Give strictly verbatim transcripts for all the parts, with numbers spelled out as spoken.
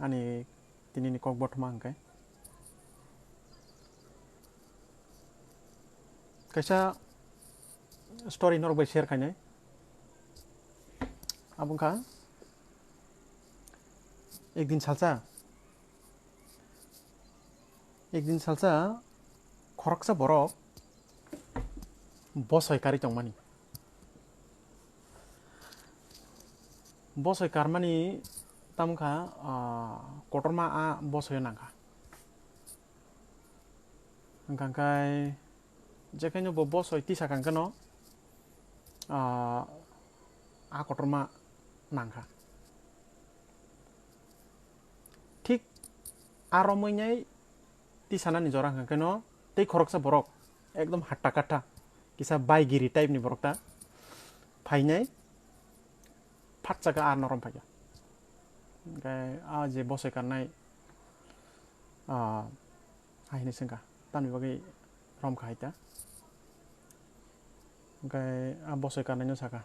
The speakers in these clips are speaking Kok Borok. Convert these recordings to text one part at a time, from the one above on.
ani tinini kok bothoma hwnkhe kaisa story norok bai share khainai. Abo wngkha ekdin salsa, ekdin salsa khoroksa borok bosoi karwi tongmani. Bosoi karmani tamo kha, ah, kotorma a bosoio nangkha. Hwnkha khe jekhaino bo bosoi tisa kangkheno, ah, a kotorma nangkha. Thik a romwi nai tisanani jora hwnkha kheno tei khoroksa borok ekdom hatta katta kisa baigiri type ni borok ta phainai phatsa khe ar norom phaikha. Hwnkhe a je bosoi karnai, ah, hai hinwi swngkha, tamni bagwi romkha hai ta? Hwnkhe a bosoi karnaino sakha,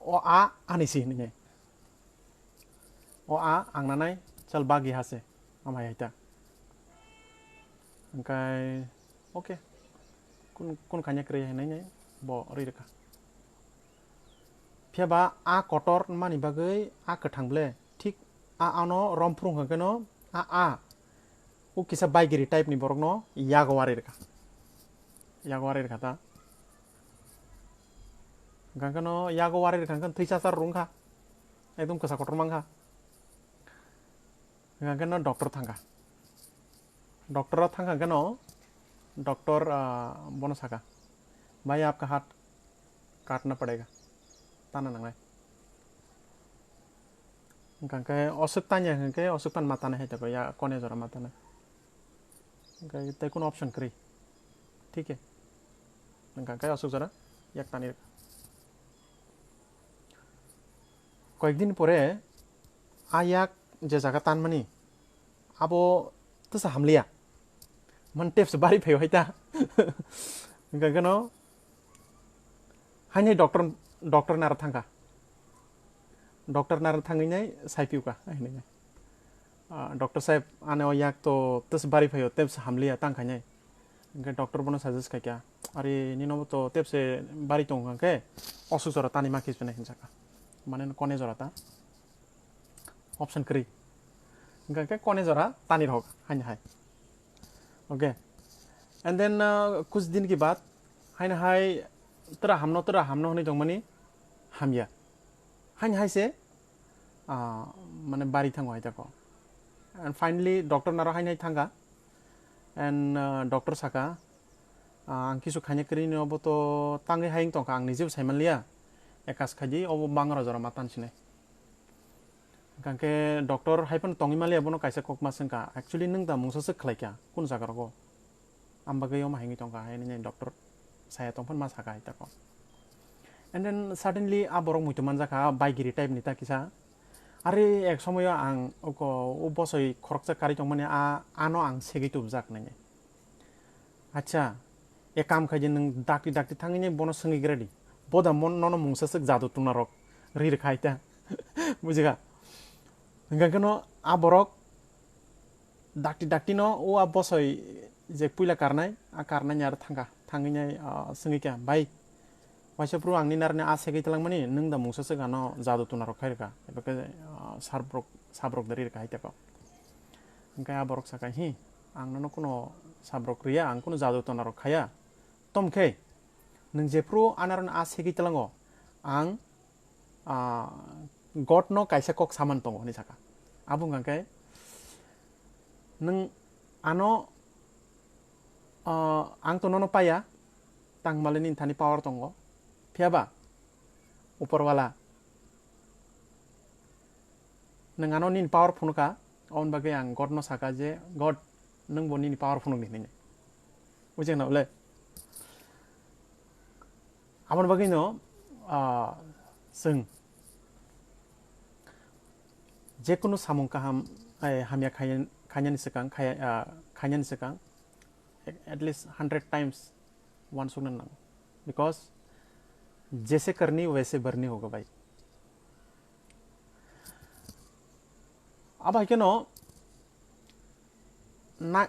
"O a ani si," hinwi. "O a ang nanai chal bagi hase," amai hai ta. Hwnkhe, okay. Kun, kun khanya kwrwi hinwi bo rwi rwkha. Phiya ba a kotor mani bagwi a kwthang ble, thik a ano rom phurung hwnkhe no a, a o kisa baigiri type ni borok no yago wari rwkha. Yago wari rwkha ta. Hwnkhe no yago wari rwkha hwnkhe thwi chachar rwngkha. Ekdom kwsa kotor mankha. Hwnkhe no doctor thangkha. Doctor o thangkha hwnkhe no doctor, ah, bono saka, "Bhai, aapka haath kaatna padega." Tana nangnai. Hwnkhe oswk tanya hwnkhe oswk pan ma tanai hai tako, ya kone jora ma tanai. Hwnkhe tei kuno option kwrwi. Thik he. Hwnkhe oswk jora yak tani rwkha. Koyekdin pore a yak je jaga tanmani, abo tesa hamliya. Man tepse bari phaio hai ta. Hwnkhe no haini doctor, doctor naro thangkha. Doctor naro thangwi nai sai piuka, haini nai. "Ah, doctor saheb, ane o yak to tepse bari phaio, tepse hamliya tang khainai." Hwnkhe doctor bono suggest khaikha, "Ari nino bo to tepse bari tong hwnkhe oswk jora tani ma khe hinwi sakha." Mane kone jora ta? Option kwrwi. Hwnkhe kone jora tani rok haini hai. Okay. And then, uh, kuch din ki baad, haini hai tra hamno, tra hamno hwnwi tongmani hamya. Haini hai se, ah, mane bari thango hai tako. And finally, doctor naro haini hai thangkha. And, uh, doctor saka, "Ah, ang kisu khaina kwrwi no bo to tangwi hai wng tongkha, ang nijebo saimanliya. Ekas khaidi, obo bangra jora ma tansinai." Hwnkhe doctor hai phano tongwi manliya, bono kaisa kok ma swngkha, "Actually, nwng da mungsa swk khlaikha, kunu jaga rogo?" Am bagwi omo hai wngwi tongkha, hai nini doctor saya tongphano ma saka hai tako. And then suddenly a borok muitu manjakha, baigiri type ni ta kisa. Are ek somoyo ang oko o bosoi khoroksa karwi tongmani a, ano ang segwi tubujak nini. Acha, e kam khai je nwng dakti dakti thangwi nai bono swngwi gra di. Boda mon nono mungsa swk jadu tuna rok ri rwkha hai ta. Bujikha? Hwnkhe no a borok dakti dakti no o a bosoi je puila karnai, a karnai ni aro thangkha. Thangwi nai, ah, swngwi kha, "Bai, waisa phuru ang nini aroni a segwi twlangmani, nwng da mungsa swk ano jadu tuna rok khai rwkha." Eba khe, ah, sabrok, sabrok da ri rwkha hai tako. Hwnkhe a borok saka, "Hi, ang nono kuno sabrok riya, ang kuno jadu tuna rok khaya. Tomkhe, nwng jephru anaroni a segwi tlango, ang, ah, God no kaisa kok saman tongo," hinwi saka. Abo wngkha khe, "Nwng ano, ah, ang to nono paya, tangmale nini thani power tongo. Phiyaba, Uporwala, nwng ano nini power phunukha, aboni bagwi ang God no saka je, 'God, nwng bo nini power phunukdi,' hinwi." Bujikha na ble? Aboni bagwino, ah, chwng jekunu samung kaham, eh, hamya khaina, khainani swkang, khaya-, ah, khainani swkang, at least hundred times uansukna nango. Because जैसे करनी वैसे भरनी होगा भाई। Abo hai kheno na,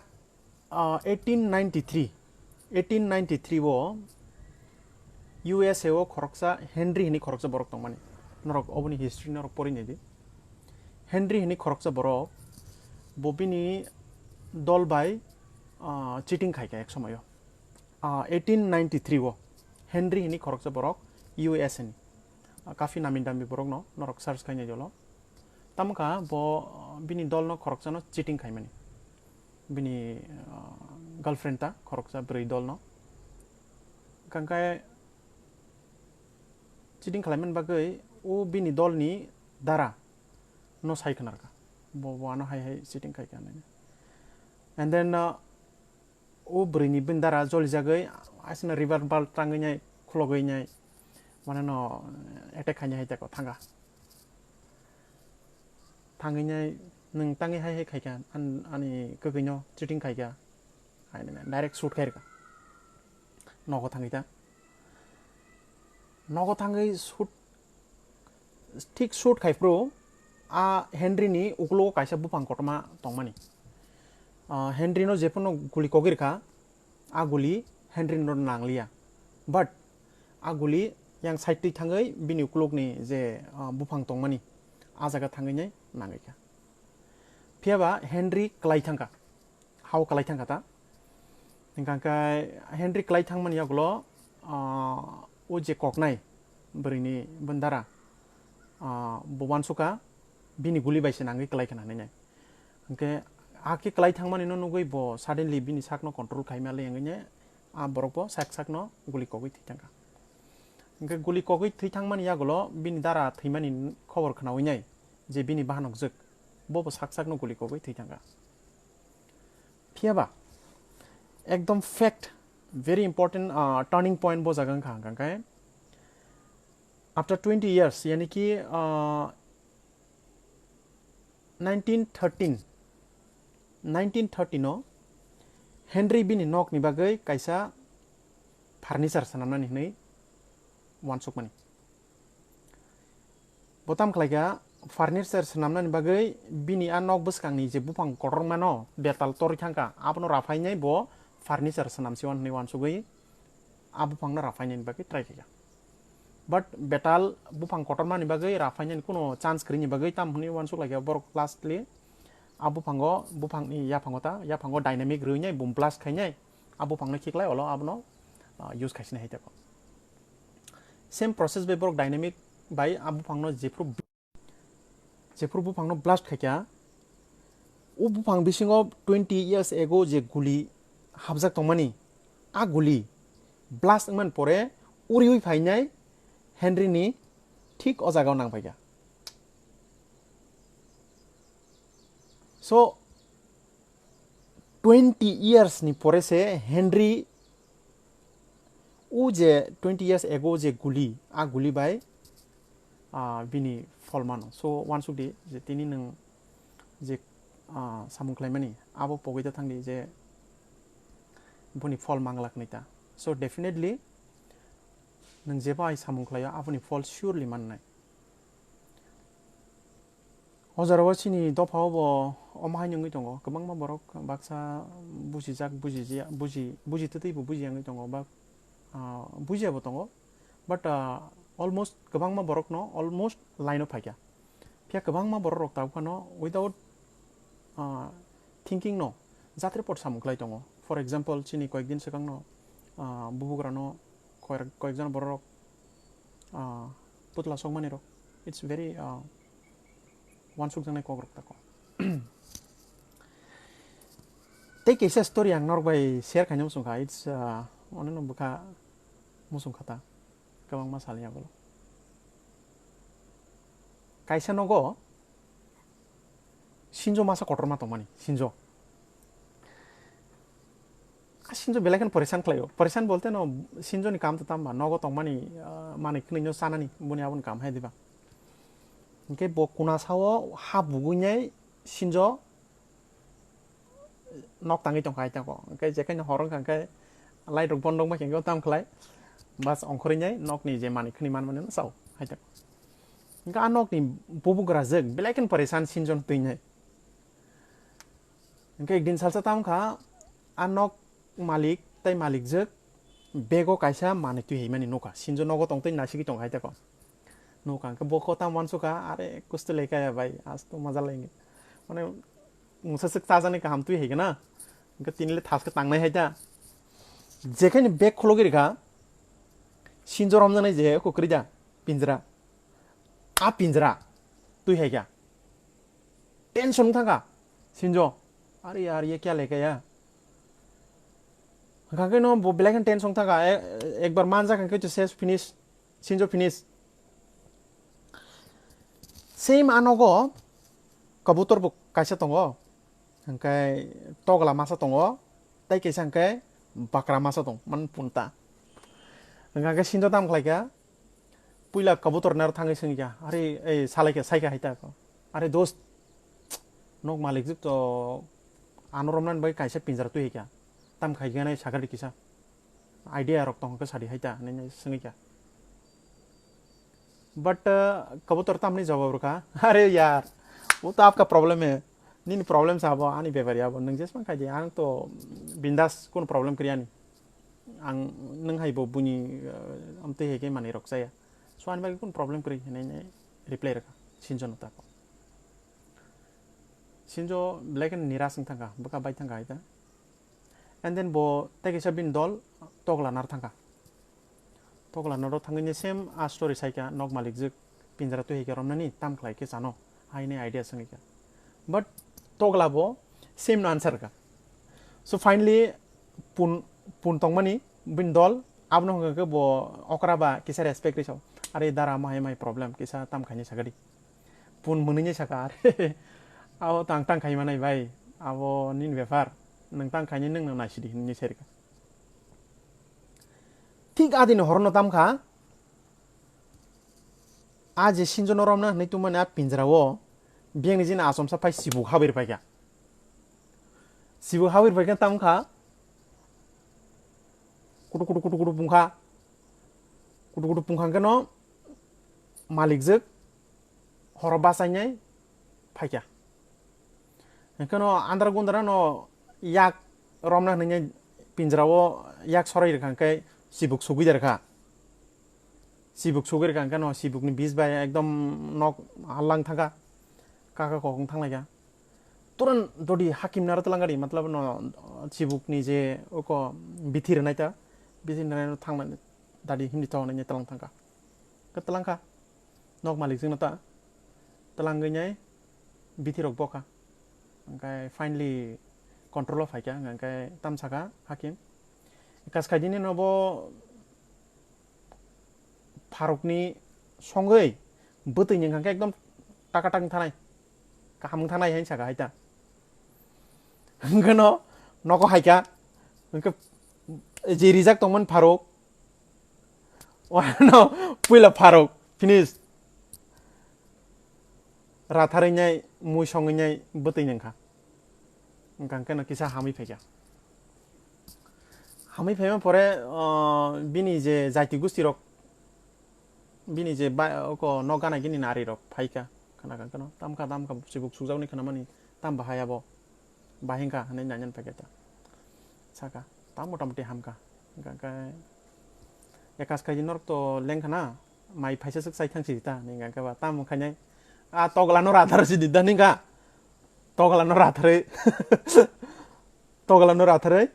ah, eighteen ninety-three, eighteen ninety-three o U S A o khoroksa Henry hwnwi khoroksa borok tongmani. Norok oboni history norok pori naidi. Henry hwnwi khoroksa borok bo bini dol bai, ah, cheating khaikha ek somoyo. Ah, eighteen ninety-three o Henry hwnwi khoroksa borok U S A ni. Ah, kafi nami dami borokno norok search khainai jolo. Tamo kha bo, ah, bini dolno khoroksano cheating khaimani. Bini, ah, girlfriend ta khoroksa bwrwi dolno. Kangkhe cheating khlaimani bagwi o bini dolni dara no sai khwnarkha. Bo, bo ano hai hai cheating khaikha hinwi. And then, ah, o bwrwini bini dara jolijagwi aswkno revolver tangwi nai, khulogwi nai, mane no attack khainai hai teko thanga. Thangwi nai, "Nwng tangwi hai hai khaikha, an-, ani kwgwino cheating khaikha," hai nai direct shoot khairwkha. Nogo thangwi ta. Nogo thangwi shoot, thik shoot khai phuru a Henry ni uklogo kaisa buphang kotorma tongmani. Ah, Henry no jephuru guli kogwi rwkha, a guli Henry no nangliya. But a guli yang side twi thangwi bini uklokni je, ah, buphang tongmani, a jaga thangwi nai nangwi kha. Phiya ba Henry kwlai thangkha. Hao kwlai thangkha ta. Hingkha khe Henry kwlai thangmani yagulo, ah, o je koknai bwrwini bini dara, ah, bo uansukha bini guli bai se nangwi kwlai khna hinwi nai. Hingkhe hakhe kwlai thangmani no nugwi bo suddenly bini sakno control khaima le wngwi nai, a borok bo sak sakno guli kogwi thwi thangkha. Hingkhe guli kogwi thwi thangmani yagulo bini dara thwimani khobor khnaui nai je bini bahanok jwk, bo bo sak sakno guli kogwi thwi thangkha. Phiya ba, ekdom fact, very important, ah, turning point bo jaga wngkha, hwnka khe after twenty years, yani ki, ah, nineteen thirteen, nineteen thirteen o Henry bini nokni bagwi kaisa furniture swnamnani hwnwi uansukmani. Bo tamo khlaikha, furniture swnamnani bagwi bini a nok bwskangni je buphang kotormano betal torwi thangkha, abono raphainai bo furniture swnamsi hwnwi uansugwi a buphangno raphainani bagwi try khaikha. But betal buphang kotormani bagwi raphainani kuno chance kwrwini bagwi tamo hwnwi uansuk laikha borok lastly a buphango, buphangni yaphango ta, yaphango dynamic rwinai boom blast khainai a buphangno khiklai olo abono, ah, use khaisini hai teko. Same process bai borok dynamic bai a buphangno jephru, jephru buphangno blast khaikha, o buphang bisingo twenty years ago je guli hapjak tongmani, a guli blast wngmani pore uriui phainai Henry ni thik o jagao nangphaikha. So, twenty years ni pore se Henry o je twenty years ago je guli, a guli bai, ah, bini phol mano. So, uansuk di je tini nwng je, ah, samung khlaimani, abo pogwi da thang di je boni phol manglak nai ta. So, definitely nwng jeba hai samung khlaio, aboni phol surely mannai. O jora o chini dopha o bo omo hai wngwi tongo, kwbangma borok baksa bujijak, bujijya, buji, buji twtwi bo bujiya wngwi tongo, ba, ah, bujiya bo tongo. But, ah, almost kwbangma borok no almost line o phaikha. Phiya kwbangma borok rok tabuk phano without, ah, thinking no jatre pot samung khlai tongo. For example, chini koyek din swkang no, ah, bubugra no koyek, koyek jon borok rok, ah, putla sokmani rok. It's very, ah, uansukjaknai kok rok tako. Tei kaisa story ang norok bai share khaina muchung kha. It's, ah, oneno bwkha muchung kha ta. Kwbangma sal ya bolo. Kaisa nogo sinjo masa kotorma tongmani, sinjo. A sinjo belai kheno poresan khlaio. Poresan bolte no sinjo ni kam to tamo ba, nogo tongmani, ah, manwi khwnwi no chanani, boni aboni kam hai diba. Hingke bo kuna sao ha bugui nai sinjo nok tangwi tongkha hai tako. Hingke je kaino hor wngkha hingke light rok bondo wngma khe hingke tam khlai. Bas ongkhorwi nai nokni je manwi khwnwi manmani no chao hai tak. Hwnkhe a nokni bubugra jwk belai khe paresan Sinjon twi nai. Hwnkhe ekdin salsa tam kha a nok malik tei malik jwk bego kaisa manwi twi hai mani nukha. Sinjo nogo tong tei nasigwi tong hai tako. Nukha hwnkhe bo kho tam wansukha, "Are kustu lekaya bai, asto maja lai." Mane mungsa swk chajani kaham twi hai gana. Hwnkhe tinile thaske tangnai hai ta. Jekhaini bag khulogwi rikha, Sinjo romjaknai je kukrwi da, pinjra. A pinjra twi hai kha. Tension wng thangkha Sinjo. "Are yaar, ye kya lekaya?" Hwnkha khe no bo belai khe tension wng thangkha. E-, ekbar manjak hwnkhe to ses finish. Sinjo finish. Same a nogo kabutor bo kaisa tongo, hwnkhe togla masa tongo, tei kaisa hwnkhe bakra masa tong, man punta. Hwnkha khe Sinjo tam khlaikha, puila kabutor naro thangwi swngkha, "Are, ei, salaikha, saikha hai ta ko. Are dost, nok malik jwk to ano romnani bai kaisa pinjra twi hai kha. Tam khai gana sakha di kisa. Idea rok tong khe sadi hai ta," hinwi swngwi kha. But, uh, kabutor tamni jawab rwkha, "Are yaar, wo to apka problem hai. Nini problem sa abo, ani bepar ya abo. Nwng jesma khai di, ang to bindas, kono problem kwrwi ani. Ang nwng hai bo buini, uh, amtwi hai khe manwi rok chaya. So ani bagwi kono problem kwrwi," hinwi reply rwkha Sinjo no tako. Sinjo belai khe niras wng thangkha, bwkha bai thangkha hai ta. And then bo tei kaisa bini dol togla nar thangkha. Togla naro thangwi ni same a story saikha, nok malik jwk pinjra twi hai khe romnani tam khlai khe chano, haini idea swngwi kha. But togla bo same no answer kha. So finally pun, pun tongmani bini dol abono hwnkha khe bo okra ba kisa respect rwi sao. "Are dara, mo hai mai problem, kisa tam khaini sakadi." Pun mwnwi ni saka, "Are, abo tang tang khai manai bai, abo nini bepar, nwng tang khaini nwng no naisidi," hinwi serika. Thik adini horono tamkha, a je Sinjono romna hinwi tongmani a pinjra o biyangni jini achomsa phai sibuk habwi rwphaikha. Sibuk habwi rwphaikhe tamkha, kutu kutu kutu kutu pungkha, kutu kutu pungkha hwnkhe no malik jwk horo bachainai phaikha. Hwnkhe no andra gundra no yak romna hwnwi pinjra o yak sorai rwkha hwnkhe sibuk sugwi da rwkha. Sibuk sugwi rwkha hwnkhe no sibuk ni bis bai ekdom nok hallang thangkha, kaka kok wng thanglaikha. Turan dodi hakim naro twlangkha di, matlab no sibuk ni je oko bithi rwnai ta, bithi rwnai no thangmani dadi hindi thok nai twlang thangkha. Ke twlangkha. Nok malik jwkno ta twlangwi nai bithi rok bokha. Hwnkhe finally control o phaikha, hwnkhe tamsakha hakim. Kas khaidini no bo pharukni songwi bwtwi ni hwnkhe ekdom taka tak wng thanai, kaham wng thanai hai saka hai ta. Hwnkhe no nogo haikha, hwnkhe je rijak tongmani pharuk, wano puila pharuk, finish. Ratharwi nai, mui songwi nai, bwtwi nangkha. Hwnkha hwnkhe no kisa hamwi phaikha. Hamwi phaima pore, o, bini je jaiti gusti rok, bini je ba-, oko nok gana gini nari rok phaikha, khana kha kheno, tamkha, tamkha, sibuk sukjaknai khwnamani, tam bahai abo. Bahai wngkha hinwi nainan paikha ta. Saka, ta motamoti hamkha. Hwnkha khe ekas khaidi norok to lengkha na, mai phaisa swk chai thang sidi ta, hinwi hwnkha khe ba, tamo khainai, a togla no rathar sidi da, hinwi hwnkha. Togla no ratharwi, togla no ratharwi,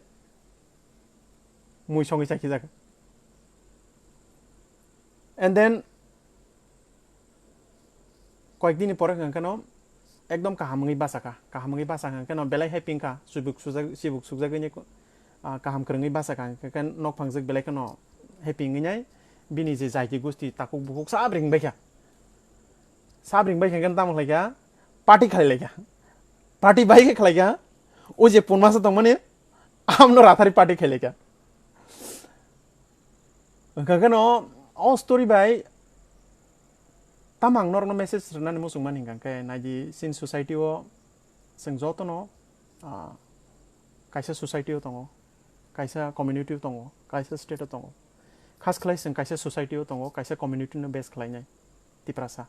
mui songwi chakhi jak. And then, koyek dini pore hwnkha kheno ekdom kaham wngwi bachakha, kaham wngwi bachakha hwnkha kheno belai happy wngkha, sibuk sujak-, sibuk sukjagwi ni, ah, kaham kwrwngwi bachakha hwnkha khe nok phangjak belai kheno happy wngwi nai bini je jaiti gusti takhuk bukhuk sab ringbaikha, sab ringbaikha hwnkhe tamo khlaikha party khlailaikha, party bai khe khlaikha o je punmasa tongmani amno rathari party khlailaikha. Hwnkha kheno o story bai tamo ang norokno message rwnani muchung mani hwnkha khe, naidi chini society o chwng jotono, ah, kaisa society o tongo, kaisa community o tongo, kaisa state o tongo. Khas khlai chwng kaisa society o tongo, kaisa community no base khlainai Tiprasa.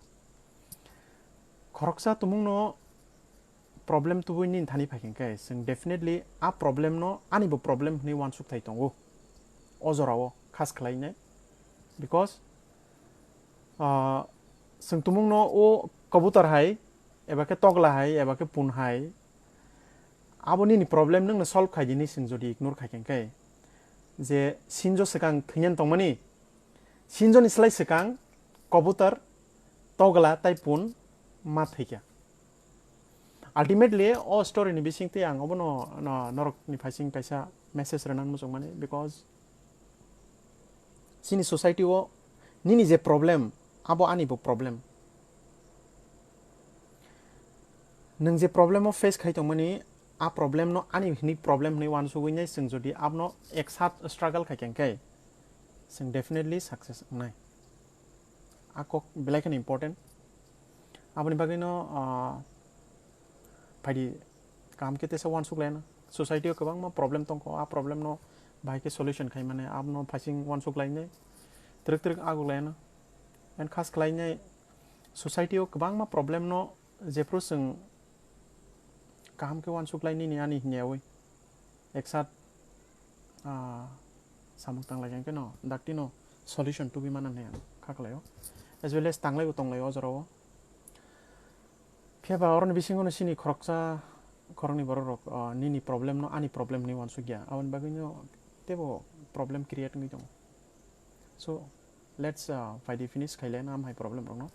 Khoroksa tumung no problem tubui nini thani phai khe chwng definitely a problem no ani bo problem hwnwi uansuk thai tongo. O jora o khas khlainai. Because, ah, chwng tumung no o kabutar hai, eba khe togla hai, eba khe pun hai, abo nini problem nwng no solve khai di hinwi chwng jodi ignore khai khe, je sinjo swkang thwinani tongmani, sinjo ni slai swkang kobutar, togla tai pun ma thwikha. Ultimately, o story ni bisingtwi ang obono, no, norok ni phaising kaisa message rwna muchung mani, because chini society o nini je problem, abo ani bo problem. Nwng je problem o face khai tongmani, a problem no ani hwnwi problem hwnwi uansugwi nai chwng jodi abono ek sat struggle khai khe, chwng definitely success wngnai. A kok belai kheno important. Aboni bagwi no, ah, phaidi kaham khe tesa uansuk laina. Society o kwbangma problem tongkho, a problem no bahai khe solution khai mane, abono phaising uansuk lainai, twrwk twrwk aguk laina. And khas khlainai society o kwbangma problem no jephru chwng kaham khe uansuk lai nini ani hwnyaui. Ek sat, ah, samung tang lai khe no dakti no solution tubui mana hwnwi ang kha khlai o. As well as tanglai bo tong lai o jora o. Phiya ba oroni bisingo no chini khoroksa khoroknwi borok rok, ah, nini problem no ani problem hwnwi uansuk ya. Aboni bagwi no teibo problem create wngwi tongo. So, let's, ah, phaidi finish khai le na amhai problem rok no.